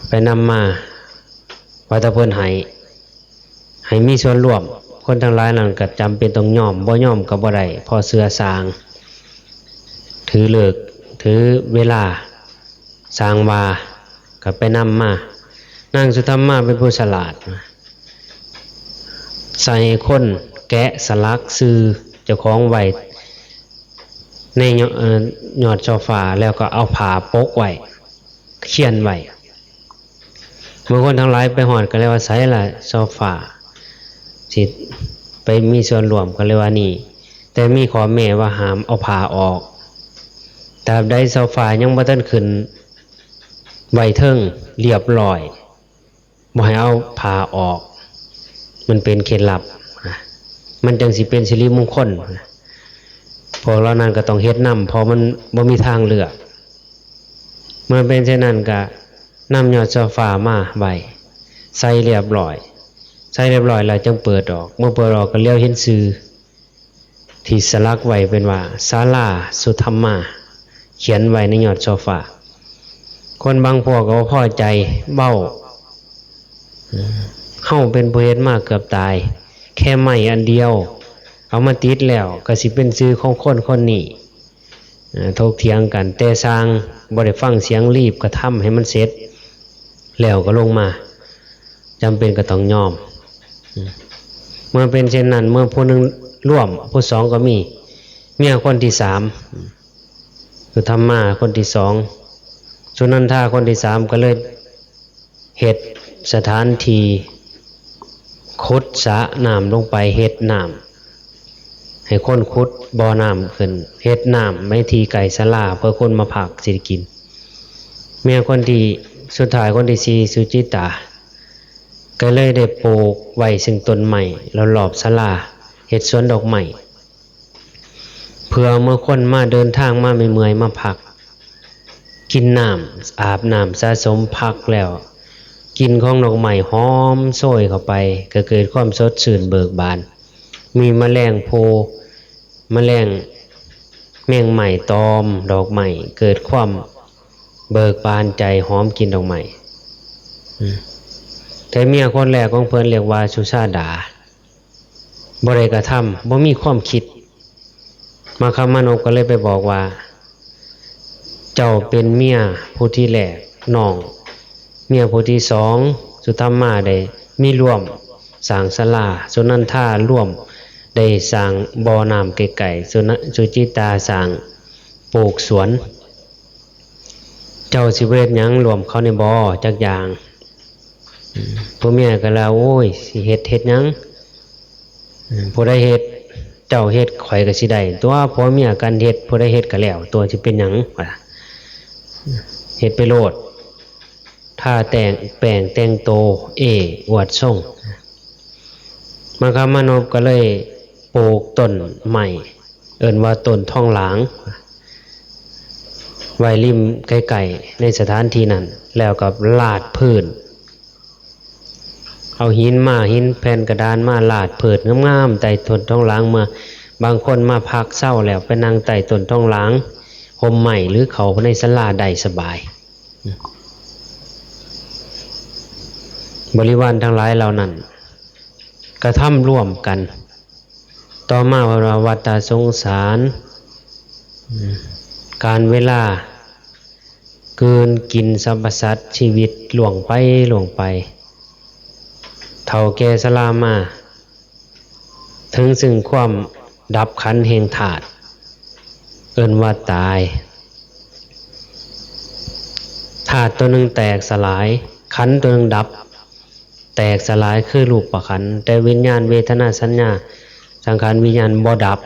ไปนำมา ว่าแต่เพิ่นให้ ให้มีส่วนร่วม คนทั้งหลายนั้นก็จำเป็นต้องยอม บ่ยอมก็บ่ได้ เพราะเชื่อช่าง ถือฤกษ์ ถือเวลา ช่างว่า ก็ไปนำมา นางสุธรรมาเป็นผู้ฉลาด ใส่คนแกะสลักชื่อเจ้าของไว้ในยอ- เอ่อ ยอดช่อฟ้า แล้วก็เอาผ้าปกไว้ เขียนไว้ เมื่อคนทั้งหลายไปฮอดก็เลยว่า "ไสล่ะช่อฟ้า สิไปมีส่วนร่วม" ก็เลยว่า "นี่ แต่มีข้อแม้ว่าห้ามเอาผ้าออก ตราบใดช่อฟ้ายังบ่ทันขึ้นไว้เทิงเรียบร้อย บ่ให้เอาผ้าออก มันเป็นเคล็ดลับนะ มันจั่งสิเป็นสิริมงคลนะ พวกเหล่านั้นก็ต้องเฮ็ดนำ เพราะมันบ่มีทางเลือก เมื่อเป็นเช่นนั้นก็นำยอดช่อฟ้ามาไว้ ใส่เรียบร้อย ใส่เรียบร้อยแล้วจั่งเปิดออก เมื่อเปิดออกก็เหลียวเห็นชื่อ ที่สลักไว้เป็นว่า ศาลาสุธรรมา เขียนไว้ในยอดช่อฟ้า คนบางพวกก็บ่พอใจ เว้า "เฮาเป็นผู้เฮ็ดมาเกือบตาย แค่ไม้อันเดียว เอามาติดแล้วก็สิเป็นชื่อของคนคนนี้" เอ่อ ถกเถียงกัน แต่ช่างบ่ได้ฟังเสียง รีบกระทำให้มันเสร็จ แล้วก็ลงมา จำเป็นก็ต้องยอม เมื่อเป็นเช่นนั้น เมื่อผู้หนึ่งร่วม ผู้สองก็มี เมียคนที่สาม สุธรรมาคนที่สอง สุนันทาคนที่สาม ก็เลยเฮ็ดสถานที่ขุดสระน้ำลงไป เฮ็ดน้ำ ให้คนขุดบ่อน้ำขึ้น เฮ็ดน้ำไว้ที่ใกล้ศาลา เพื่อคนมาพักสิได้กิน เมียคนที่สุดท้าย คนที่สี่ สุจิตา ก็เลยได้ปลูกไว้ซึ่งต้นไม้รอบๆศาลา เฮ็ดสวนดอกไม้ เพื่อเมื่อคนมาเดินทางมาเมื่อยๆ มาพัก กินน้ำ อาบน้ำสะสมพักแล้ว กลิ่นของดอกไม้หอมโชยเข้าไป ก็เกิดความสดชื่นเบิกบาน มีแมลงโพ แมลง แมงไม้ตอมดอกไม้ เกิดความเบิกบานใจ หอมกลิ่นดอกไม้ อืม แต่เมียคนแรกของเพิ่นเรียกว่าสุชาดา บ่ได้กระทำ บ่มีความคิด มัคคมานพก็เลยไปบอกว่า "เจ้าเป็นเมียผู้ที่แรก น้อง เมียผู้ที่สอง สุธรรมา ได้มีร่วมสร้างศาลา สุนันทาร่วมได้สร้างบ่อน้ำใกล้ๆ สุน- สุจิตาสร้างปลูกสวน เจ้าสิบ่เฮ็ดหยังร่วมเขาแหน่บ่ จักอย่าง" อืม ผัวเมียก็ลา "โอ้ย สิเฮ็ด เฮ็ดหยัง อืม ผู้ใดเฮ็ด เจ้าเฮ็ด ข้อยก็สิได้ตั๊ว ผัวเมียกันเฮ็ด ผู้ใดเฮ็ดก็แล้วตั๊ว สิเป็นหยัง" ว่า "เฮ็ดไปโลด ทาแต่งแป้งแต่งโต เอ้ อวดซ่ง" มัคคมานพก็เลยปลูกต้นไม้ เอิ้นว่าต้นทองหลาง ไว้ริมใกล้ๆในสถานที่นั้น แล้วก็ลาดพื้น เอาหินมา หินแผ่นกระดานมาลาดพื้นงามๆ ใต้ต้นทองหลาง เมื่อบางคนมาพักเซาแล้ว ไปนั่งใต้ต้นทองหลาง ห่มไม้ หรือเข้าไปในศาลาได้สบาย บริวารทั้งหลายเหล่านั้น กระทำร่วมกัน ต่อมาเพิ่นว่า วัฏฏะสงสาร อืม กาลเวลา กลืนกินสรรพสัตว์ชีวิตล่วงไปล่วงไป เฒ่าแก่ชรามา ถึงซึ่งความดับขันธ์แห่งธาตุ เอิ้นว่าตาย ธาตุตัวหนึ่งแตกสลาย ขันธ์ตัวหนึ่งดับ แตกสลายคือรูปขันธ์ แต่วิญญาณ เวทนา สัญญา สังขาร วิญญาณบ่ดับ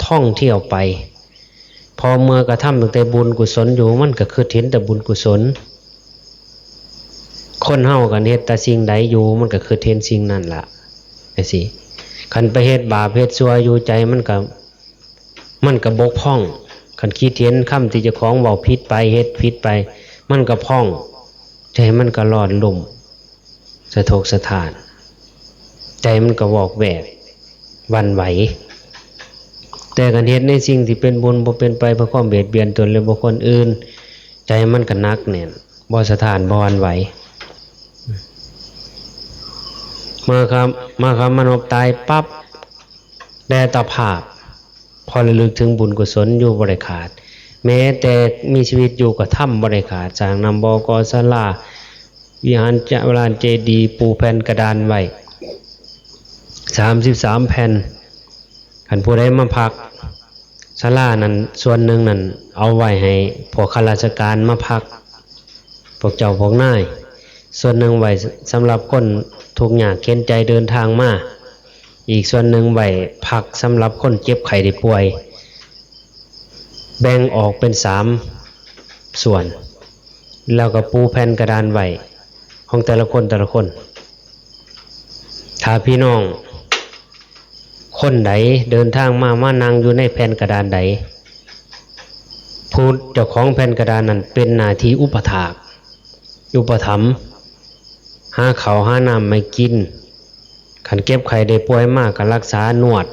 ท่องเที่ยวไป พอเมื่อกระทำตั้งแต่บุญกุศลอยู่ มันก็คิดเห็นแต่บุญกุศล คนเฮากันเฮ็ดแต่สิ่งใดอยู่ มันก็คิดเห็นสิ่งนั้นล่ะ จั่งซี้ คันไปเฮ็ดบาปเฮ็ดชั่วอยู่ ใจมันก็ มันก็บกพร่อง คันคิดเห็นคำที่เจ้าของเว้าผิดไป เฮ็ดผิดไป มันก็พร่อง ใจมันก็ร้อนรุ่ม สะทกสะท้าน ใจมันก็วอกแวก หวั่นไหว แต่คันเฮ็ดในสิ่งที่เป็นบุญ บ่เป็นไปเพื่อความเบียดเบียนตนและบุคคลอื่น ใจมันก็หนักแน่น บ่สะท้าน บ่หวั่นไหว เมื่อครับ เมื่อครับมนุษย์ตายปั๊บ แด่ตาภาพ พอระลึกถึงบุญกุศลอยู่บ่ได้ขาด แม้แต่มีชีวิตอยู่ก็ทำบ่ได้ขาด สร้างน้ำบ่อ ก่อศาลา วิหาร จะ ลานเจดีย์ ปูแผ่นกระดานไว้ สามสิบสามแผ่น คันผู้ใดมาพัก ศาลานั้นส่วนหนึ่งนั้นเอาไว้ให้พวกข้าราชการมาพัก พวกเจ้าพวกนาย ส่วนหนึ่งไว้สำหรับคนทุกข์ยากเข็ญใจเดินทางมา อีกส่วนหนึ่งไว้พักสำหรับคนเจ็บไข้ได้ป่วย แบ่งออกเป็นสามส่วน แล้วก็ปูแผ่นกระดานไว้ของแต่ละคนแต่ละคน ถ้าพี่น้องคนใดเดินทางมา มานั่งอยู่ในแผ่นกระดานใด ผู้เจ้าของแผ่นกระดานนั้นเป็นหน้าที่อุปถาก อุปถัมภ์ หาข้าวหาน้ำให้กิน คันเจ็บไข้ได้ป่วยมาก็รักษานวด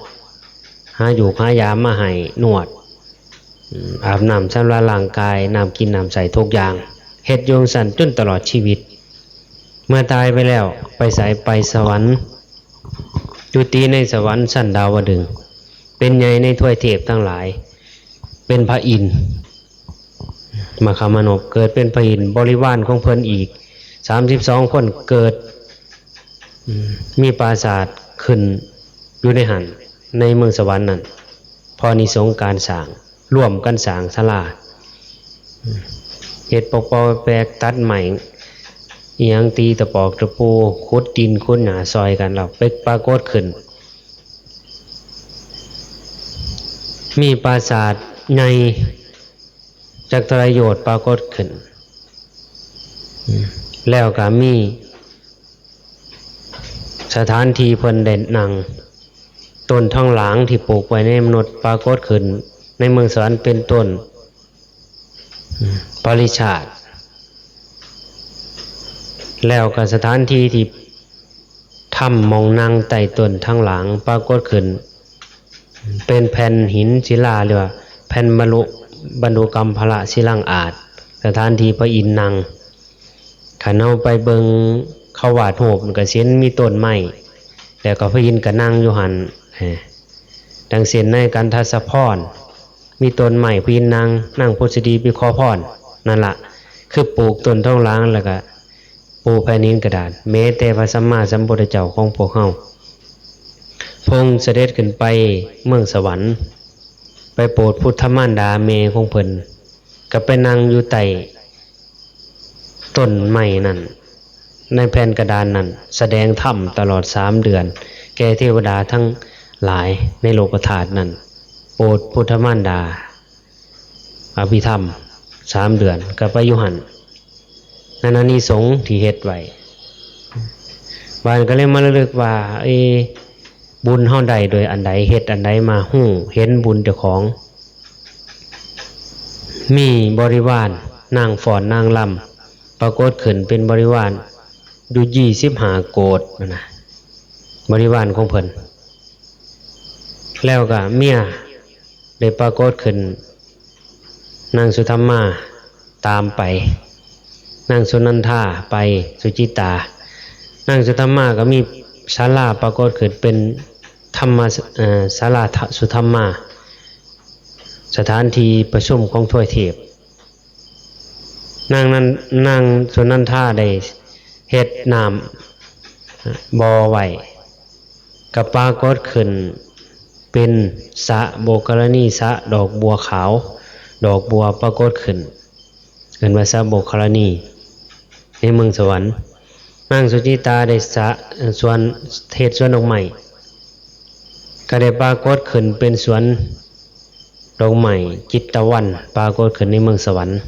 หายูกหายามาให้นวด อืม อาบน้ำชำระร่างกาย น้ำกินน้ำใช้ทุกอย่าง เฮ็ดอยู่จั่งซั้นจนตลอดชีวิต เมื่อตายไปแล้ว ไปไส ไปสวรรค์ จุติในสวรรค์ชั้นดาวดึงส์ เป็นใหญ่ในทวยเทพทั้งหลาย เป็นพระอินทร์ มคคามนพเกิดเป็นพระอินทร์ บริวารของเพิ่นอีกสามสิบสองคนเกิด อืม มีปราสาทขึ้นอยู่ในหั้น ในเมืองสวรรค์นั่น พออานิสงส์การสร้าง ร่วมกันสร้างศาลา อืม เฮ็ดปอกปอแปกตัดไม้ อิหยัง ตีตะปอกตะปู ขุดดินขุดหญ้าซอยกัน แล้วไปปรากฏขึ้น มีปราสาทใหญ่จักเท่าใดโยชน์ปรากฏขึ้น อืม แล้วก็มีสถานที่เพิ่นได้นั่ง ต้นทองหลางที่ปลูกไว้ในมนุษย์ปรากฏขึ้นในเมืองสวรรค์เป็นต้น อืม ปริชาติ แล้วก็สถานที่ที่ทำหม่องนั่งใต้ต้นทองหลางปรากฏขึ้น เป็นแผ่นหินศิลา หรือว่าแผ่นบรรลุ บรรลุกรรมพระศิลังอาจ สถานที่พระอินทร์นั่ง คันเฮาไปเบิ่งเขาวาดรูปมันก็สิเห็นมีต้นไม้ แล้วก็พระอินทร์ก็นั่งอยู่หั่น เอ้อ ดังเช่นในกันทสะพร มีต้นไม้พระอินทร์นั่ง นางผุสดีไปขอพร นั่นละ คือปลูกต้นทองหลาง แล้วก็ปูแผ่นหินกระดาน แม้แต่พระสัมมาสัมพุทธเจ้าของพวกเฮา พระองค์เสด็จขึ้นไปเมืองสวรรค์ ไปโปรดพุทธมารดาแม่ของเพิ่น ก็ไปนั่งอยู่ใต้ต้นไม้นั่น ในแผ่นกระดานนั่น แสดงธรรมตลอดสามเดือน แก่เทวดาทั้งหลายในโลกธาตุนั่น โปรดพุทธมารดา อภิธรรมสามเดือน ก็ไปอยู่หั่น นั่นอานิสงส์ที่เฮ็ดไว้ บาดนี้ก็เลยมาระลึกว่า เอ บุญเฮาได้โดยอันใด เฮ็ดอันใดมา ฮู้เห็นบุญเจ้าของ มีบริวารนางฟ้อนนางรำ ปรากฏขึ้นเป็นบริวารอยู่ยี่สิบห้าโกฏนั่นนะ บริวารของเพิ่น แล้วก็เมียได้ปรากฏขึ้น นางสุธรรมาตามไป นางสุนันทาไป สุจิตา นางสุธรรมาก็มีศาลาปรากฏขึ้นเป็นธรรมะ เอ่อ ศาลาสุธรรมา สถานที่ประชุมของทวยเทพ นางนั้น นางสุนันทาได้เฮ็ดน้ำบ่อไว้ ก็ปรากฏขึ้นเป็นสระโบกรณี สระดอกบัวขาว ดอกบัวปรากฏขึ้น เอิ้นว่าสระโบกรณี ในเมืองสวรรค์ นางสุจิตาได้สระ สวน เฮ็ดสวนดอกไม้ ก็ได้ปรากฏขึ้นเป็นสวน ดอกไม้จิตตะวันปรากฏขึ้นในเมืองสวรรค์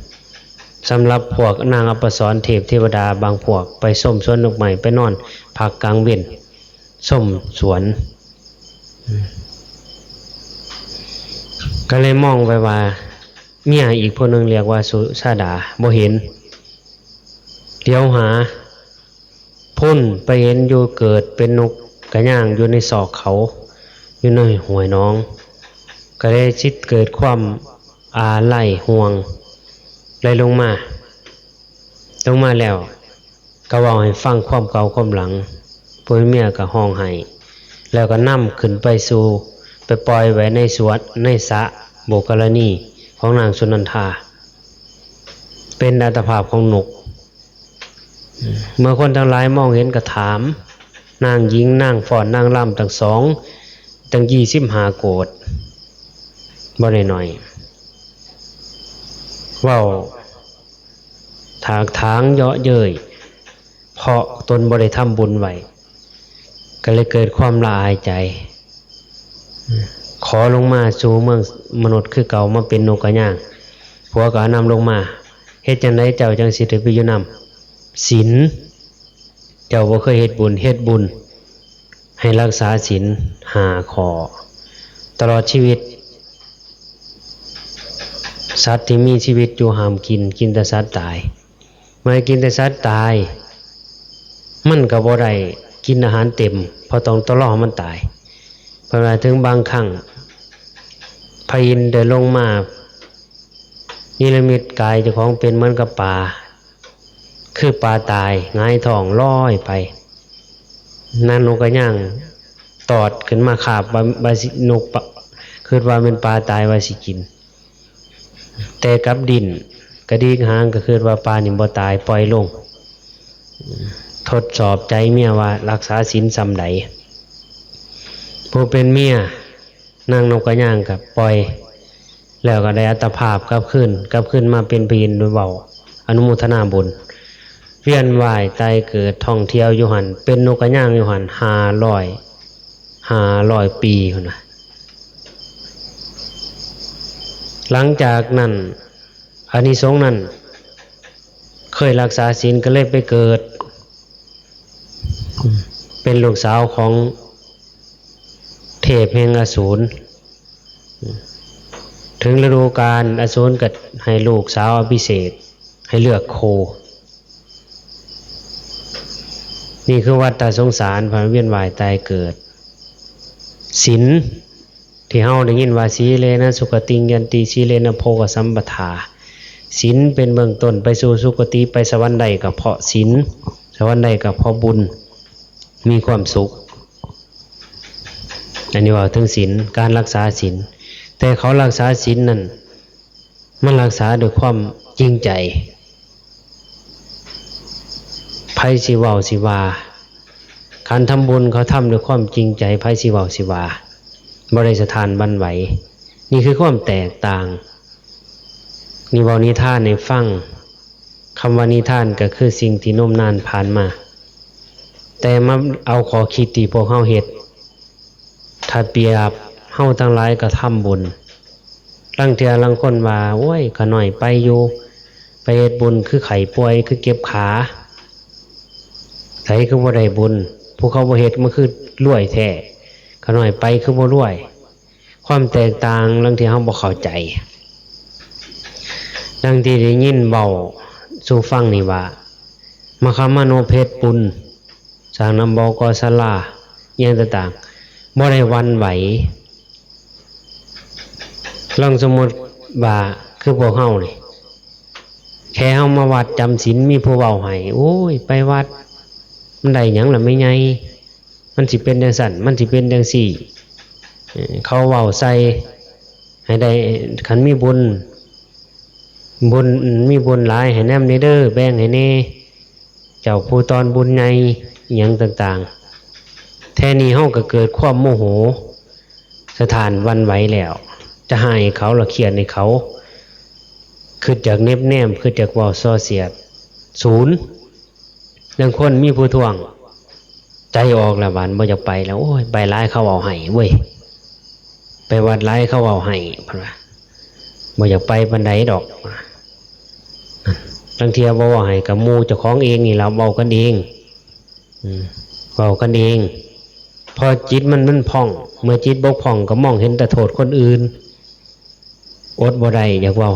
สำหรับพวกนางอัปสรเทพเทวดาบางพวกไปชมสวนดอกไม้ ไปนอนพักกลางเว็นชมสวน ก็เลยมองไปว่าเมียอีกผู้หนึ่งเรียกว่าสุชาดาบ่เห็น เดี๋ยวหา พุ้นไปเห็นอยู่เกิดเป็นนกกระย่างอยู่ในซอกเขา อยู่ในห้วยหนอง ก็เลยสิเกิดความอาลัยห่วง เลยลงมา ลงมาแล้ว ก็เว้าให้ฟังความเก่าความหลัง ผู้เมียก็ฮ้องไห้ แล้วก็นำขึ้นไปสู่ ไปปล่อยไว้ในสวนในสระโบกรณีของนางสุนันทา เป็นอัตภาพของนก เมื่อคนทั้งหลายมองเห็นก็ถาม นางหญิงนางฟ้อนนางรำทั้งสอง ตั้งยี่สิบห้าโกฏ บ่ได้น้อย เว้าถากถางเยาะเย้ย เพราะตนบ่ได้ทำบุญไว้ ก็เลยเกิดความละอายใจ ขอลงมาสู่เมืองมนุษย์คือเก่า มาเป็นนกกระย่าง ผัวก็เอานำลงมา เฮ็ดจั่งใดเจ้าจั่งสิได้ไปอยู่นำ ศีล เจ้าบ่เคยเฮ็ดบุญ เฮ็ดบุญ ให้รักษาศีลห้าข้อ ตลอดชีวิต สัตว์ที่มีชีวิตอยู่ห้ามกิน กินแต่สัตว์ตาย เมื่อกินแต่สัตว์ตาย มันก็บ่ได้กินอาหารเต็ม เพราะต้องตะลอมันตาย เพราะว่าถึงบางครั้ง พระอินทร์ได้ลงมา นิรมิตกายเจ้าของเป็นเหมือนกับปลา คือปลาตายหงายท้องลอยไป นางนกกระย่างตอดขึ้นมาคาบว่า ว่าสินกปะ คิดว่าเป็นปลาตายว่าสิกิน แต่กลับดิ้นกระดิกหาง ก็คิดว่าปลานี่บ่ตาย ปล่อยลง ทดสอบใจเมียว่ารักษาศีลส่ำใด ผู้เป็นเมียนางนกกระย่างก็ปล่อย แล้วก็ได้อัตภาพกลับคืน กลับคืนมาเป็นพระอินทร์โดยเว้า อนุโมทนาบุญ เวียนว่ายตายเกิดท่องเที่ยวอยู่หั่น เป็นนกกระย่างอยู่หั่นห้าร้อย ห้าร้อยปีพุ้นนะ หลังจากนั้น อานิสงส์นั้น เคยรักษาศีลก็เลยไปเกิด เป็นลูกสาวของเทพแห่งอสูร ถึงฤดูกาลอสูรก็ให้ลูกสาวอภิเษก ให้เลือกโค นี่คือวัฏฏะสงสาร พาเวียนว่ายตายเกิด ศีล ที่เฮาได้ยินว่า สีเลนะสุขติงยันติ สีเลนะโภคสัมปทา ศีลเป็นเบื้องต้นไปสู่สุคติ ไปสวรรค์ได้ก็เพราะศีล สวรรค์ได้ก็เพราะบุญ มีความสุข อันนี้เว้าถึงศีล การรักษาศีล แต่เขารักษาศีลนั่น มันรักษาด้วยความจริงใจ ไผสิเว้าสิว่า การทำบุญเขาทำด้วยความจริงใจ ไผสิเว้าสิว่า บ่ได้สะท้านหวั่นไหว นี่คือความแตกต่าง นี่เว้านิทานให้ฟัง คำว่านิทานก็คือสิ่งที่นมนานผ่านมา แต่มาเอาข้อคิดที่พวกเฮาเฮ็ด ถ้าเปรียบเฮาทั้งหลายก็ทำบุญ ลางเทื่อลางคนว่า โอ้ย ข้าน้อยไปอยู่ ไปเฮ็ดบุญคือไข้ป่วย คือเจ็บขา ไสคือบ่ได้บุญ ผู้เขาบ่เฮ็ดมันคือรวยแท้ ข้าน้อยไปคือบ่รวย ความแตกต่างลางเทื่อเฮาบ่เข้าใจ ดังที่ได้ยินเว้าสู่ฟังนี่ว่า มาคามาโนเพชรปุณ สร้างน้ำบ่อก่อศาลา อิหยังต่างๆ บ่ได้หวั่นไหว ลองสมมุติว่าคือพวกเฮานี่ แค่เฮามาวัดจำศีล มีผู้เว้าให้ โอ้ย ไปวัด มันได้หยังล่ะแม่ใหญ่ มันสิเป็นจั่งซั้น มันสิเป็นจั่งซี้ เอ่อ เขาเว้าใส่ ให้ได้ คันมีบุญ บุญ มีบุญหลายให้นำแหน่เด้อ แบ่งให้แหน่ เจ้าผู้ตอนบุญใหญ่ อิหยังต่างๆ แท้นี้เฮาก็เกิดความโมโห สะท้านหวั่นไหวแล้ว จะฮ้ายเขา ละเครียดให้เขา คิดอยากเหน็บแนม คิดอยากเว้าส่อเสียด ศูนย์ ลางคนมีผู้ท้วง ใจออกแล้ว บาดบ่อยากไปแล้ว โอ้ย ไปหลายเขาเว้าให้เว้ย ไปวัดหลายเขาเว้าให้ เพิ่นว่า บ่อยากไปปานใดดอก ลางเทื่อบ่เว้าให้กับหมู่เจ้าของเองนี่ล่ะ เว้ากันเอง อืม เว้ากันเอง พอจิตมัน มันผ่อง เมื่อจิตบกพร่องก็มองเห็นแต่โทษคนอื่น อดบ่ได้อยากเว้า